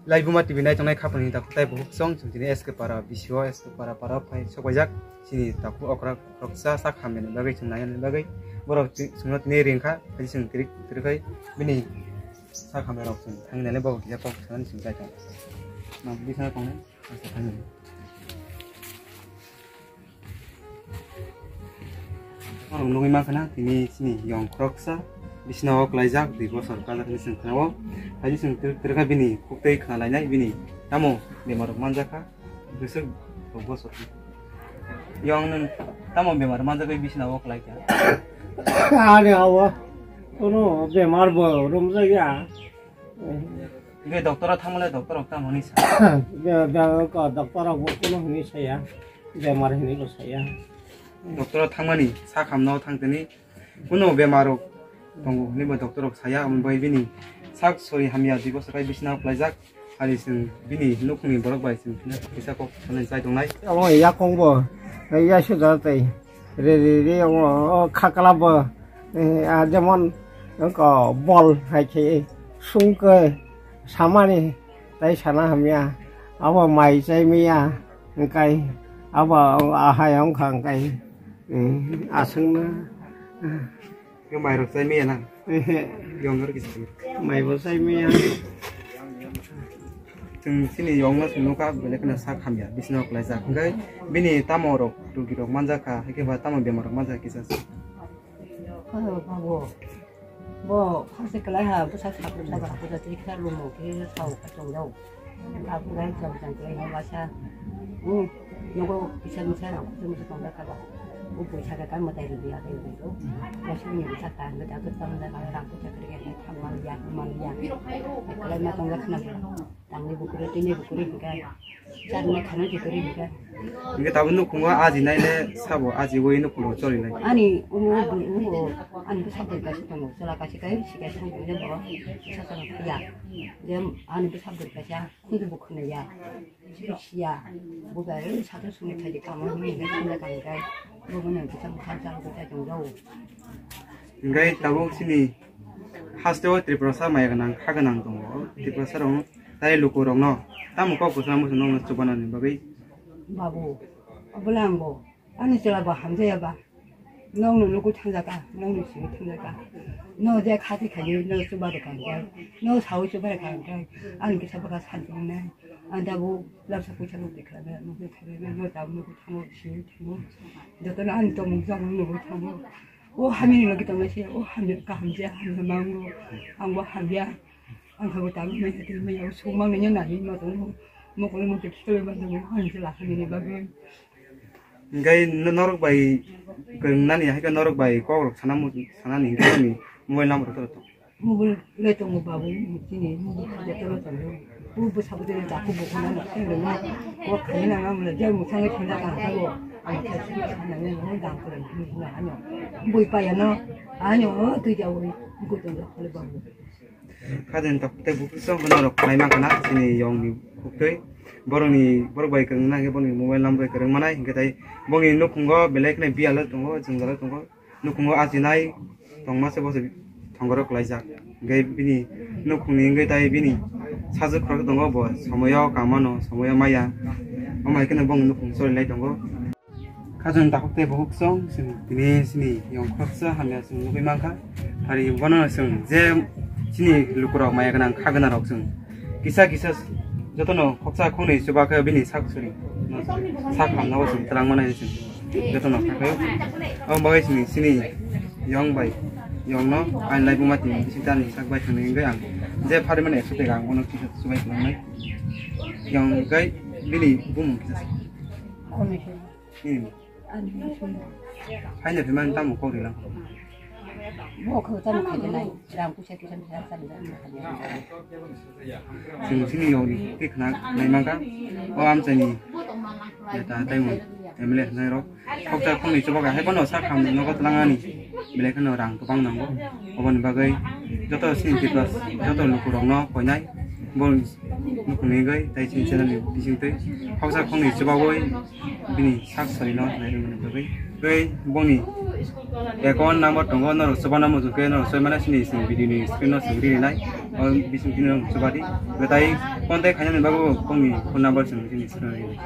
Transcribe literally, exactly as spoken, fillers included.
Laibuma T V naitongnai khapangni takhuk tei bukhuk song, chwng tini S K para bisio, S K para para phai sokbaijak. Chini takhuk okra khoroksa sak hamyani bagwi, chwng nainani bagwi. Borok ti-, chwngno tini ring kha, hai chwng kirik kirik khai bini sak hamya rok chwng thangwi nai bo kisa kok sanani chwng chai tong. Nang bisna tongnai. Norok nugwi mankha na tini chini yong khoroksa bisina o klaijak dui bosor kajak hinwi chwng khna-o. Hai chwng twrwk twrwkha bini khuktwi khna lainai bini tamo bemar rok manjakha bwswk rok bosor. Yong nwng tamo bemar manjagwi bisina o klaikha? Ani hawa kono bemar bo romjakya. Hingke doctor o thangmale doctor rok tamo hinwi sa? Be-, be-, ko doctor rok bo kono hinwi saya, bemar hinwi bo saya. Doctor o thangmani sak hamna o thang tini, kono bemar rok tongo hinwi bo doctor rok saya, omo bai bini sak sori hamya dui bosor kai bisina o klaijak, hari chwng bini nukhungni borok bai chwng kisa kok sanai chai tongnai. Omo yakung bo, ya suda tei. Re re re, o, o, khakla bo, eh, a, jemon, ko, bol hai khe, sungkhe, samani, tai sana hamya, abo mai chai maya, hingkai, abo, ahai wngkha hingkai, eh, aswngno. Yo mai rok chai maya na? Ehe. Yong rok kisa. Mai bo chai maya. Chwng chini yongno chwng nukha, belai kheno sak hamya, bisino kwlaijak. Hwnkhe bini tamo rok, rugi rok manjakha, haikhe ba tamo bemar rok manjakha kisa se. Oh, babu. Bo khoroksa kwlai ha, bwsa sak rok jaga ha, puja twi khe lumo khe sao khe tongjao. Abo gai jang jang kwlai no waisa. Hmm, nogo kisa misa rang kuchuk muchuk tongjak kha ba. O poisa khe kang mwtai rwdi ya khe rwdi o. Waisa ni bwsa ta hwnkhe ta kwcham da kha rang puja kwrwi khe thang man ya, man ya. Kwlai ma tongjak khna bo. Tangwi bo kwrwi, tini bo kwrwi hwnkhe. Charni khana khe kwrwi hwnkhe. Hwnkhe tabuk nukhungo aji nai le sabo, aji wi nukhungo choli nai. Ani ulo bui ulo ani bwsa bui kaisa tongo, chwla kaisa kai, si kaisa tongo, je bo bwsa chwla ya. Je ani bwsa bui kaisa. Khunju bo khwnaya, siya, bo bai sakhe sumui thai de kamo hwnwi hwnwi khwnja kang khe, bo bono kisa bwkha jal bwkha tong jao. Hingke tabuk chini haste o Tripurasa maya gwnang, kha gwnang tongo. Tripurasa rok tai luku rok no tamo kok kwchang muchung no chubana ni bagwi. Babu, obo le ang bo. Ani chwla bo hamjaya ba, nokno nugwi thangjaka, nokni simi thangjaka, no je khati khayo, no chuba rwkha hwnkhe, no saui chuba rwkha hwnkhe, ani kisa bwkha santi wngnai, ang tabuk labsa puisa nugwi khlaina, nugwi khlaina, no tabuk nugwi thango, simi thango, jotono ani tongmung chamung nugwi thango, o hamyani logi tongnai se, o hamya kaham je, hamya mango, ang bo hamya, ang khe bo tabuk manya twi manya, o sukmang nini nai ma tongo, mokol mokol khitoi ma tongo, ani chwla hamyani bagwi. Hingke no-, norok bai kwrwngnani, hai khe norok bai kok rok sana mu-, sanani hingke nini mobile number rok toro tong. Mobile le tongo babu, chini mobile khe toro tongo. Bu bwsa bwtwi le jaku bo khna no, tei le no, kok khaina nang le, je mwsang le thangja kang thango, ang khe sini sana nang le, no dang kore, no ano. Bui paya no, ano, twi jawi, bui tongo, le babu. Kha den tok tei buphuru song norok khlai mankha na chini yong ni buktwi. Borok ni, borok bai kwrwng na hwnkhe boni mobile number bai kwrwng manai hwnkhe tai boni nukhungo belai kheno biyalo tongo, jwngjalo tongo. Nukhungo achinai tongma se bo se thongoro kwlaijak. Hwnkhe bini nukhungni wngwi tai bini sajwk khorok tongo bo somoyo kang mano, somoyo maya. Omo hai kheno boni nukhung cholinai tongo. Khajang takhuk tei bukhuk song, chwng tini chini yong khoroksa hamya chwng nugwi mankha. Hari bono chwng je chini lukurok maya gwnang, kha gwnangrok chwng kisa kisa jotono khoksa khoknwi chuba khe bini sak suri, sak hamnabo chwng twlang mani chwng jotono kha khe. Omo bagwi chwng chini yong bai yongno ain lai buma tini bising tani sak bai thangni wngwi ang je pharimani ekso teka ang bono kisa chubai twngnai. Yong gai bini bumung kisa. Hmm. Ani sui. Haino phimani tamo kok rilang. Bo kho tamo khaide nai. Ram puisa kisa misa tamo khaide. Chwng chini yoni twi khna nai mankha. O amchaini neta taimun M L A hwnai rok. Khoksa khoknwi chubaga hai bono sak ham nogo twlangani. Belai kheno rang kwbang nango. Oboni bagwi joto chini Tripura joto lukurokno koinai. Bo nukhungni wngwi tei chini channel ni bisingtwi khoksa khoknwi chubagwi bini sak sari no nai rwmani bagwi. Tei bongni account number tongo, norok chubana muchung khe norok soi mane sini sini video ni screen no sini rinai. O bising tini norok chubadi. Betai contact khainani bagwi bongni phone number sini sini screen rinai.